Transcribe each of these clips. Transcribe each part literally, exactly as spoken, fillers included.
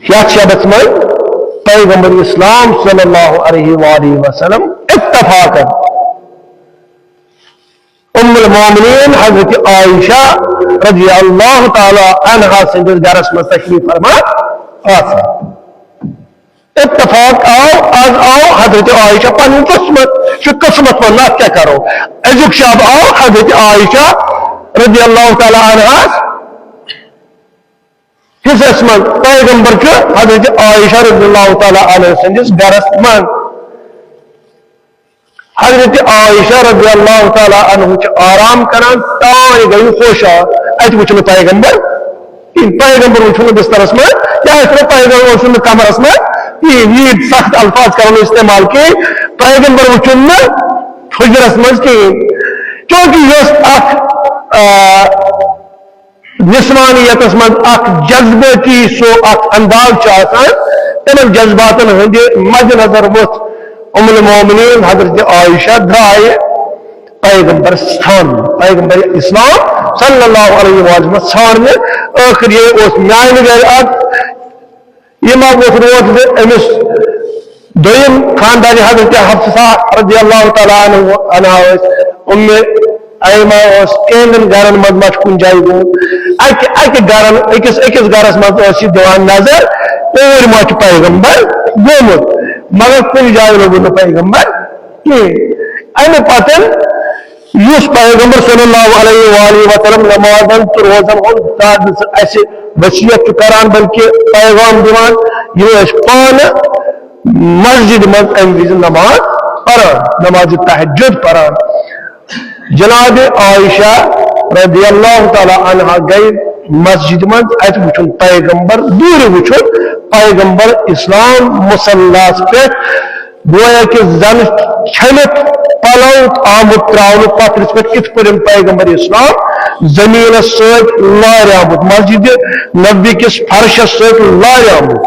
یتھ شبس منٛز پیغمبر اسلام صلی اللہ علیہ وآلہ وسلم اتفاقاً ام المومنین حضرت عائشہ رضی اللہ تعالی عنہا سٕنٛدِس گرس منٛز تشریف فرما آسان۔ اتفاق آو، از آو حضرت عائشہ پنُن قسمت، چھُ قسمت ونان، اتھ کیٛاہ کرو؟ أزیُک شب آو حضرت عائشہ رضی اللہ تعالی عنہا حصس منٛز۔ پیغمبر چھُ حضرت عائشہ رضی اللہ تعالی عنہ سٕنٛدِس گرس منٛز۔ حضرت عائشہ رضی اللہ تعالی عنہ چھِ آرام کران، تانۍ گٔیہِ ہوشا، اتہِ وُچھ نہٕ پیغمبر کِہیٖنۍ۔ پیغمبر وُچھ نہٕ بسترس منٛز، یا ٲسۍ نہٕ پیغمبر اوس نہٕ کمرس منٛز کِہیٖنۍ۔ ییٖتۍ سخت الفاظ کرو نہٕ استعمال کینٛہہ، پیغمبر وُچھُن نہٕ حجرس منٛز کِہیٖنۍ۔ چونکہ یۄس اکھ، آ، نسوانیتس منٛز اکھ جذبٲتی سُہ اکھ انداز چھُ آسان، تِمن جذباتن ہٕنٛدِ مدِ نظر ووٚتھ ام المومنین حضرت عائشہ درٛایہِ پیغمبر ستان، پیغمبر اسلام صلی اللہ علیہ وسلم ژھانڈنہِ۔ ٲخر یہِ اوس میانہِ گرِ اکھ، یہِ ما ووٚتھ روز زِ أمِس دوٚیِم خاندانہِ حضرت حفصہ رضی اللہ تعالی عنہ، عنہا ٲس، اُمہِ ایمہ ٲس، تِہنٛدٮ۪ن گرن منٛز ما چھُ کُنہِ جایہِ گوٚمُت؟ اکہِ، اکہِ گرن، أکِس، أکِس گرس منٛز ٲس یہِ دِوان نظر، اوٗرۍ ما چھُ پیغمبر گوٚمُت، مگر کُنہِ جایہِ لوٚبُن نہٕ پیغمبر کِہیٖنۍ۔ امہِ پتہٕ یُس پیغمبر صلی اللہ علیہ وآلہ وسلم نمازن تہٕ روزن ہُنٛد زیادٕ اسہِ وصیت چھُ کران، بلکہ پیغام دِوان، یہِ ٲسۍ پانہٕ مسجد منٛز امہِ وِزِ نماز پران، نماز تہجد پران۔ جناب عائشہ رضی اللہ تعالی عنہا گٔے مسجد منٛز، اتہِ وُچھُن پیغمبر، دوٗرِ وُچھُن پیغمبر اسلام مصلاس پٮ۪ٹھ، گویا کہ زن چھٔلِتھ پلو آمُت تراونہٕ پتھرِس پٮ۪ٹھ، کِتھ پٲٹھۍ پیغمبر اسلام زمینس سۭتۍ لاریومُت، مسجد نبوی کِس فرشس سۭتۍ لاریومُت،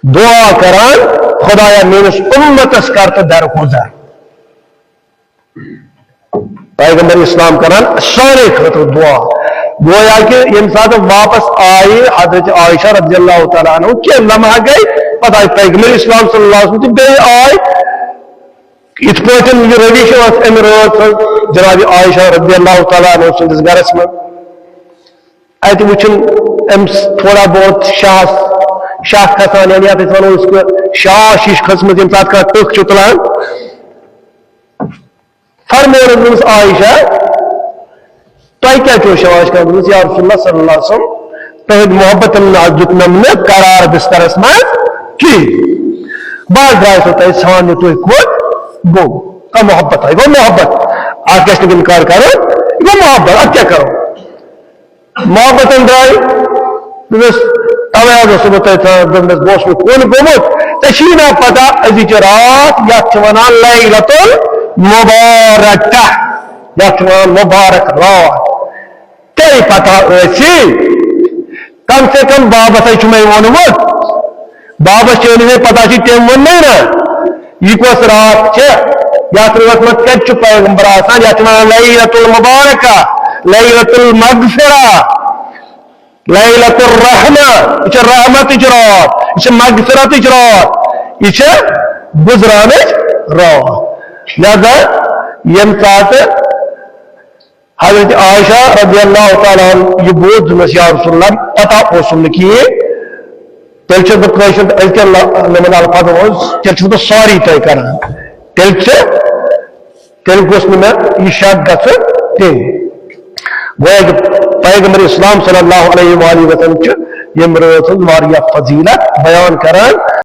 دعا کران، خدایا میٲنِس امتس کر تہٕ درگُزر۔ پیغمبر اسلام کران سارے خٲطرٕ دعا۔ گویا کہ ییٚمہِ ساتہٕ واپس آیہِ حضرت عائشہ رضی اللہ تعالیٰ عنہ کینٛہہ لمحہ گٔے، پتہٕ آیہِ پیغمبر اسلام صلی اللہ علیہ وسلم تہٕ بیٚیہِ آیہِ۔ یِتھ پٲٹھۍ یہِ روش ٲس امہِ رٲژ ہٕنٛز جناب عائشہ رضی اللہ تعالیٰ عنہ سٕنٛدِس گرس منٛز۔ اتہِ وُچھُن أمِس تھوڑا بہت شاہ، شاہ کھسان، یعنی اتھ أسۍ ونو أسۍ کہِ شاش ہِش کھٔژمٕژ، ییٚمہِ ساتہٕ کانٛہہ ٹٕکھ چھُ تُلان۔ فرموونَس دوٚپنَس، عائشہ، تۄہہِ کیٛاہ چھُو شاش کھٔژمٕژ؟ یا رسول اللہ صلی اللہ علیہ وسلم، تُہٕنٛدِ محبتَن نہ حظ دیُتنَم نہٕ قرار بسترس منٛز کِہیٖنۍ۔ بہٕ حظ درٛایَس تۄہہِ ژھانٛڈنہِ، تُہۍ کوٚت گوٚو؟ کانٛہہ محبت، یہِ گوٚو محبت۔ اَتھ گژھِ نہٕ اِنکار کَرُن، یہِ گوٚو محبت، اَتھ کیٛاہ کَرو؟ محبتن درٛاے۔ دوٚپمَس، تَوَے حظ اوسُس بہٕ تۄہہِ ژھانٛڈان، دوٚپمَس، بہٕ اوسُس نہٕ کُن گوٚمُت۔ ژےٚ چھِی نا پتہ، أزِچ راتھ یَتھ چھِ وَنان لیلۃ المبارکہ، یَتھ چھِ وَنان مُبارک راتھ۔ ژےٚ پتہ ٲسی، کم سے کم بابس ہے چھُ مےٚ ووٚنمُت۔ بابس چٲنِس ہے پتہ چھِ، تٔمۍ ووٚن مےٚ نا، یہِ کۄس راتھ چھےٚ؟ یَتھ رٲژ منٛز کَتہِ چھُ پیغمبر آسان؟ یَتھ چھِ وَنان لیلۃ المبارکہ، لیلۃ المغفرہ، لیلۃ الرحمہ۔ یہِ چھِ رحمتٕچ راتھ، یہِ چھِ مغفرتٕچ راتھ، یہِ چھِ گُزرانٕچ راتھ۔ لہذا ییٚمہِ ساتہٕ حضرت عائشہ رضی اللہ تعالیٰ عنہ یہِ بوٗز، دوٚپنَس، یا رسول اللہ، پتہ اوسُم نہٕ کِہیٖنۍ۔ تیٚلہِ چھُس بہٕ کٲنٛسہِ ہُنٛد أزکٮ۪ن ل-، یِمَن الفاظن منٛز، تیٚلہِ چھُس بہٕ sorry تۄہہِ کران۔ تیٚلہِ چھِ، تیٚلہِ گوٚژھ نہٕ مےٚ یہِ شک گژھُن کِہیٖنۍ۔ گویا کہِ پیغمبر اسلام صلی اللہ علیہ وآلہ وسلم چھُ ییٚمہِ رٲژ ہٕنٛز واریاہ فضیلت بیان کران۔